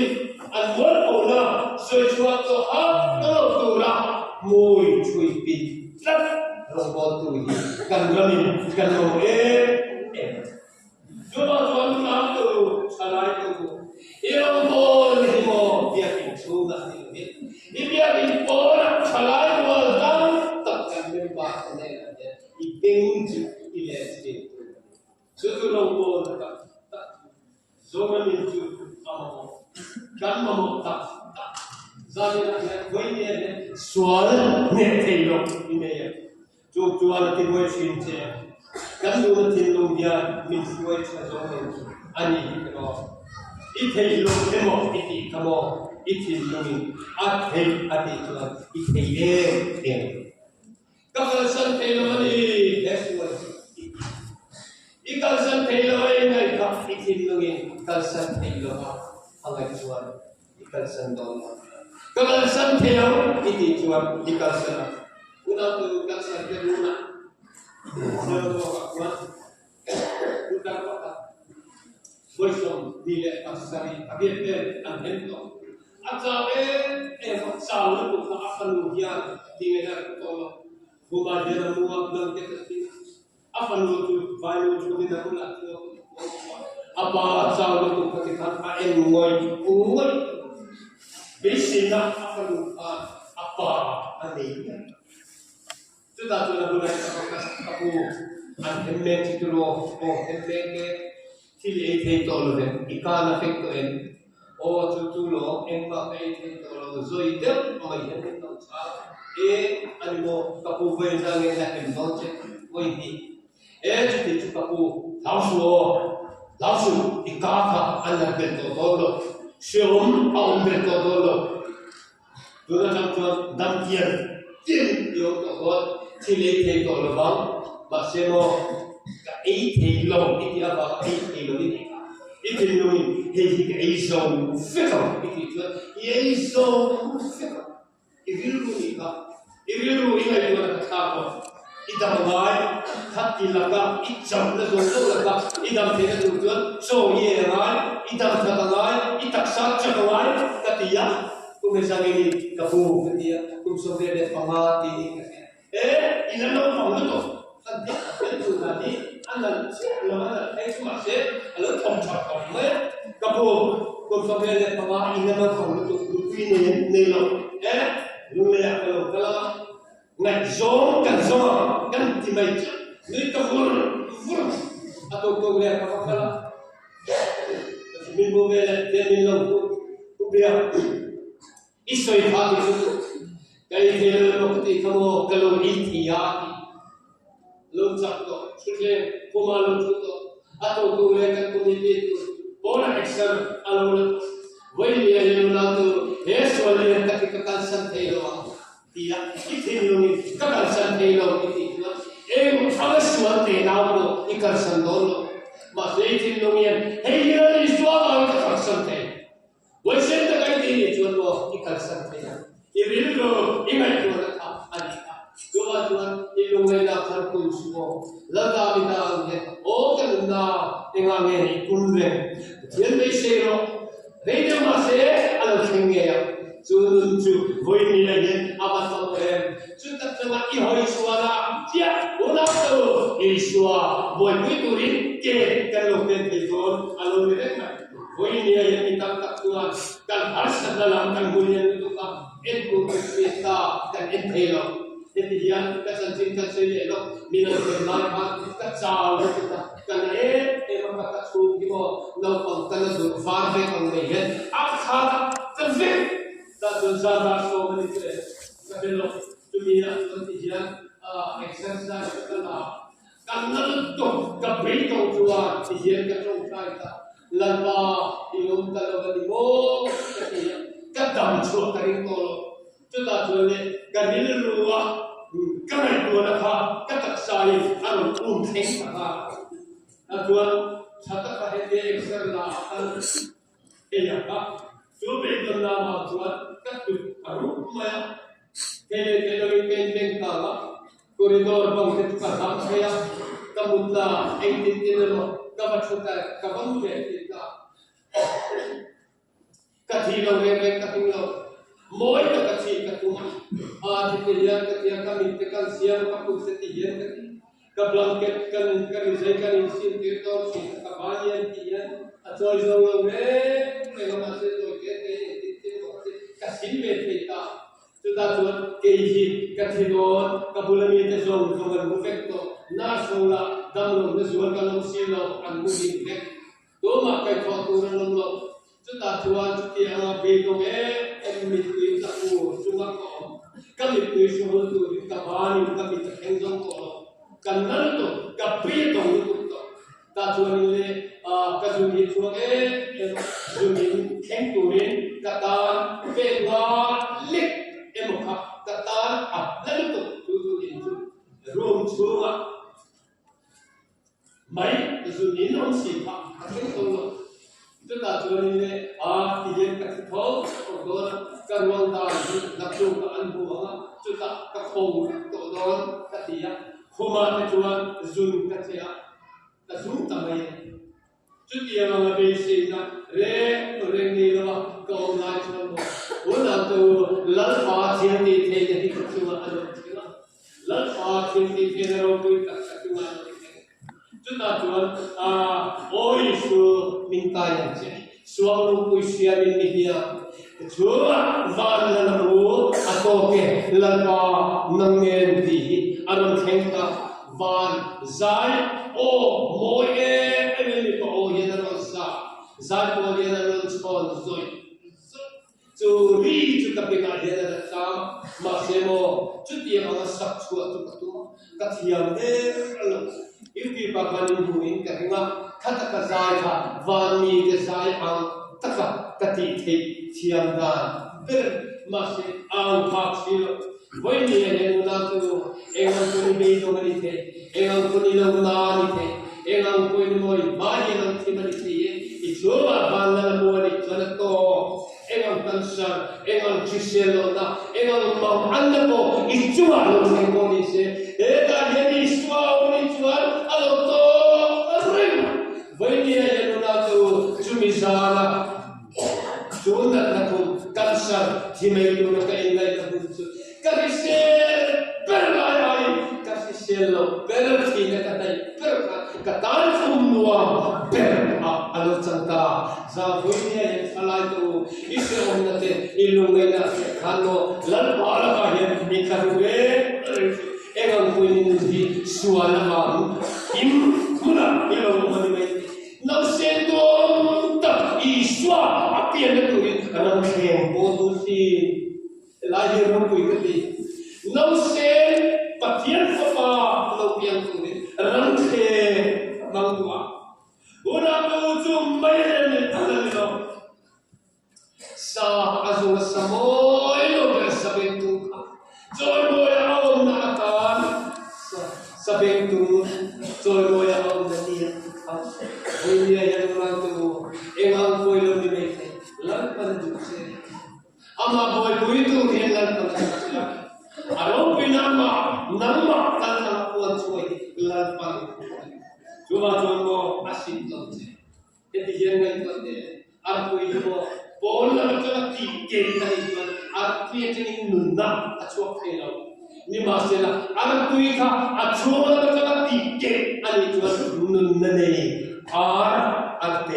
A: an mual pawhna sawi chhuah tawh hauh lo tura hmui thui pit tlat rawngbawltu hi kan ramin kan mamawh em em a. Chuvang chuan tlangtu thalaitu i rawngbâwl hi maw biakinn chhungah ni lovin i biakinn pâwnah thalai rual tam tak kan member te hnenah hian i beng chu i leh thin tur a ni. Chu chu rawngbâwl tak tak chu Zoramin chu a mamawh, kan mamawh tak tak. Zaninah hian vawinia hian sual hneh thei lo i nei a. Chu chuan a tibuai thin che. Kan nuna thinlung hian min hruai tha zawng lo a ni hi ka rawh. I theih lo emaw i tih kha maw i thinlungin a theih a tih chuan i thei em em. Ka kalsan thei lo a ni he sual hi i ti. I kalsan thei lo a ingaih kha i thinlungin kalsan thei lova a ngaih chuan I kalsan dawn lo. Ka kalsan thei lo i tih chuan i kalsan ang. Unau tu kalsan te runah Sial zawkah chuan putar pakhat vawisawm ni leh pasarih a biak vel an hem tawh. A chau em em a, chau lutuk kha a fanu hian tingaihna a ring tawh lo. Khumah hian a mu a, blanket a thing a. A fanu chu vainu chhungin a bulah chuan a pa chau lutuk kha tikhan a en ngawih ngawih. Beiseina a fanu khan a pa a nei miah lo. Chutah chuan a bulah hian a ka ka pu an hem mek chu tiraw aw hem mek e thil ei thei tawh lo vem i kan a fek tawh em aw chu chu lawm engmah ka ei thei tawh lo zawi deuh mai hian min lo chhang e a ni maw ka pu vawi zan nge la hem dawn che vawi hnih e chuti chu ka pu hlau suh aw hlau suh i ka kha a nat belh tawh dawn lo hreawm a awm belh tawh dawn lo tun atang chuan dam tial tial i awm tawh dawn thil ei thei tawh lo vang mahse maw ka ei thei lo i tih avanga ei thei lovin i thinlungin hei hi ka ei zo vek ang i tih chuan i ei zo vek ang. I rilru nih kha i rilru i ngaihtuahna kha thlak rawh. I dam ngai khat ti laka i chauhna zawng zawng laka i dam theihna tur chuan chaw i ei a ngai, i dam that a ngai, i taksa chak a ngai ka ti a, kum hmeichhia nge ni ka pu ka ti a, kum 15 tiin ka hria. E, i la naupang lutuk kan tih a fel tur dan hi a nalh chiah lo a nalh phei chu mahse a lo thawm tha khawp mai a. Ka pu, kum 15 i la naupang lutuk nupui nei nei lo e, lungleiah ka lo kal a, ngaihzawng kan zawng a kan ti mai chu nui ka vur vur a tawk tawk leh ka va kal a, min hmu ve leh tian min lo hmu bia. I sawi kha tih chu ka ei thei lo emaw ka tih kha maw ka lo ei thei a tih lo chak tawh thutthleng khuma lo thu tawh a to tur leh kan committee tur pawnah exer a lo la tawh vawiin hian nula chu he sual lian tak hi ka kalsan thei lo ang ti a i thinlungin ka kalsan thei lo i tih chuan eng thanga sual te nau pawh i kalsan dawn lo mahse i thinlung hian hei hi Lal Isua vangin ka kalsan thei Huaisen taka i tih nih chuan maw i kalsan thei ang. I rilru i ngaihtuahna kha a nih kha. Chuvah chuan i lungngaihna khan kun suh aw. Lal Davida ang hian aw kan um. na engah nge i pum reng? Pathian beisei rawh. Rei deuh mahse a lo thleng ngei ang. Chu nun chu vawi ni ah hian a va tawh em? Chu tak chungah i hawi chhuan a, chiah unau tu Isua buaipui turin ke kan lo pen thei dawn a lo ni reng mai. Vawi ni ah hian mi tam tak chuan kan harsatna lam kan hmu lian lutuk a, en tur kan hriat ta kan en thei lo. Heti hian ka chanchin kan sawi leh lawk, min an hrem lai khan ka chau lutuk a, ka na em em a, ka ka chhung hi maw naupang ka la dur var vek ang mai hian a khat a, ka vek tah chuan zan rar sawm a ni chu e, ka hre lawk. Chumi ah chuan ti hian exercise ka la a, ka na lutuk, ka beidawng chuan ti hian ka tawngtai ta, Lalpa i lawm ta lo a ni maw ka ti a, ka dam chhuah ka ring tawh lo. Chutah chuan le ka rilru a ka ngaihtuahna kha ka taksa in a rawn um thleng ta nghal a. A chuan tha taka hetia exer la a kal thei ang a, chu beidawn lamah chuan ka tut a rup mai a. Thei leh thei loin ka inbeng nghal a, corridor bang te chu ka hlam thei a, ka mutna engtin tin emaw ka va thu ta ka va mu ve thin ta. Ka thi lo reng reng ka hming lo. Mawi tak a thi ka tum a. A thi ti hian ka tia ka mit te kan siam ka kut te ti hian ka ti. Ka blanket kan ka rizai kan insin tir dawn thin a ka ban hian ti hian a chawi zo lo reng reng a mahse tawi te te engtin tin emaw ka ti ka sin ve thei ta. Chutah chuan kei hi ka thi dawn ka bula mite zawng zawng an mu vek tawh. Nurse ho lah damlo na zual ka lawm si lo an mu ding vek. Tumah kaihthawh tur an awm lo. Chutah chuan chutiang a beidawng em em mittui tla tur chunga ka awm. Ka mittui hruhul turin ka banin ka mit a thleng zawng tawh lo. Ka nal tawh, ka beidawng lutuk tawh. Tah chuanin le ka zun hi chhuak em em a, zunin thleng turin ka tan pek nga lek emaw kha ka tan a hla lutuk chu zunin chu room chhungah Mai zun in awm si kha a thleng tho lo. Chutah chuanin le a ti hian ka thi tho tho dawn a, ka ruang dan hi naktuk ah an hmu ang a, chutah ka kho vek tawh dawn ka ti a, khumah te chuan zun ka che a, ka zum ta mai a. Chutiang anga beiseina reng reng nei lo a ka awm lai chuan maw tunah chu Lalpa thil tih theihna hi ka chungah a rawn thleng a, Lalpa thil tih theihna ropui tak ka chungah a rawn thleng. Chutah chuan Aw Isu min kai ang che, suang lungpui siamin mi hia, ka chungah van la la mu a tawk e, Lalpa nang nen tih hi a rawn thleng ta. Van zai aw mawi em em in mipa aw hian a rawn sa, zai pawl hian a rawn chhawn zawih zawih. Chu ri chu ka bengah hian a la tlang a, mahse maw chutiang anga sak chhuah chu ka tum a, ka thiam der lo. Youtube ah khan in hmuh in ka ring a, kha taka zai kha van mite zai ang taka ka tih theih thiam dan ber mahse a ang phak si lo. Vawiin ah hian unau chu eng ang pawhin i beidawng a ni thei, eng ang pawhin i lo na a ni thei, eng ang pawhin mawi hma hian ang thim a ni thei e, i chhungah van la la mu a nih chuan a tawk, eng ang cancer, eng ang hrisel lohna, eng ang mang anna pawh i chungah lo thleng pawh ni se, hetah hian Isua a awm a nih chuan a lo tawk reng. Vawiin ah hian unau chu chumi zana. Chu natna kum cancer thi mai tura ka inngaihna hun chu ka hrisel ber lai aiin ka hrisel lo ber thihna ka hnaih ber kha ka tan kum nuam ber ah a lo chang ta. Zangpuinia hian thalai te u i hrehawmna te i lungngaihna a hriat khan maw Lalpa lakah hian i tla ru ve reng chu eng ang pawhin i nun hi sual avang him hmunah i lo awm a ni mai thei. Nausen tuam tak Isua a pianna turin ram thleng pawh duh si. Helai hi ropui ka ti. Nausen Pathian fapa lo piang turin ram thleng a hmang duh a. Unau chu mai reng in a la ni lo. Sa a zung a sa mawi lo ber sa bengtu kha chawimawi a awmna atan sa bengtu chawimawi a awmna nia kha vawinia hian unautu eng ang pawi lo ni mai thei Lalpan duh che amah buaipui tur hian Lalpan a duh che a a ropuina amah nangmah kal tlang a puan chhuai hi Lalpan a duh a ni chuvang chuan maw. ang che. Heti hian ngaihtuah teh, arpui hi maw pawn lam atanga tih keh a nih chuan arpui atangin nunna a chhuak thei lo. Nimahsela, arpui kha a chhung lam atanga tih keh a nih chuan nunna nei ar arte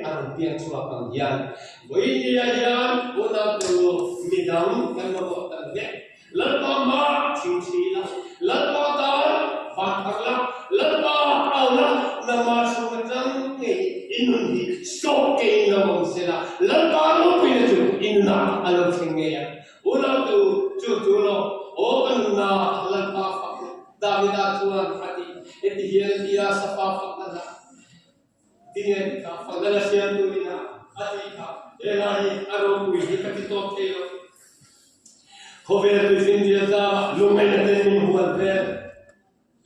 A: a rawn piang chhuak ang hian vawinia hian unau tur midang kan mamawh tak vek. Lalpa hma chhingchhi la, Lalpa tan van phar la, Lalpa au la, nangmah chhung atang ngei i nun hi sawk kein lo awm se la, Lalpa ropuina chu i nunah a lo thleng ngei ang. Unautu chu chu lo, aw ka nunna Lalpa fak la, Davida chuan a ti, heti hian a ti a, Safa fak la la. Tinge kha fakna la siam turin a a tih kha helai hi a ropui hi ka ti tawp thei lo. Khawvel tuifinrial tlangah lungngaihna ten min hual vel,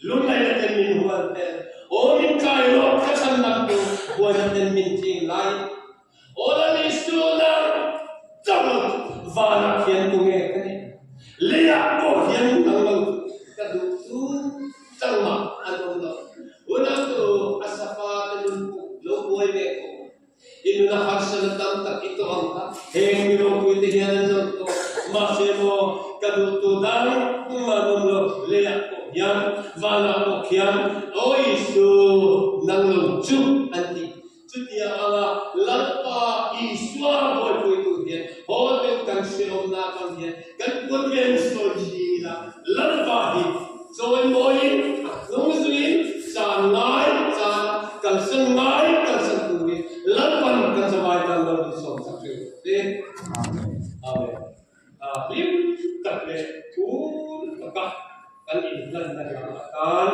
A: lungngaihna ten min hual vel, aw min kai rawh ka chhan dang tu buaina ten min ching lai. Aw Lal Isu nang chauh lo chu vanah hian tunge ka nih? Leiah pawh hian nang lo chu ka duh tun changmah an awm lo. Unau tu a safa te nun puk lo buai ve ko. I nuna harsana tam tak i tawh ang kha heng mi ropui te hian an lo tawh. Mahse maw ka duh tu dang an awm lo. Leiah pawh hian vanah pawh khian Aw Isu nang lo chu an ti. Chutiang anga Lalpa Isua buaipui tur hian haw deuh kan hreawmna atang hian kan puan vel sawi thin ila, Lalpa hi chawimawiin a hnung zuiin chan ngai chan a, kalsan ngai kalsan turin Lalpan kan zavai tan lo insawm chak ṭeuh rawh se. Amen. Hlim tak leh phur taka kan inhlanna hla atan.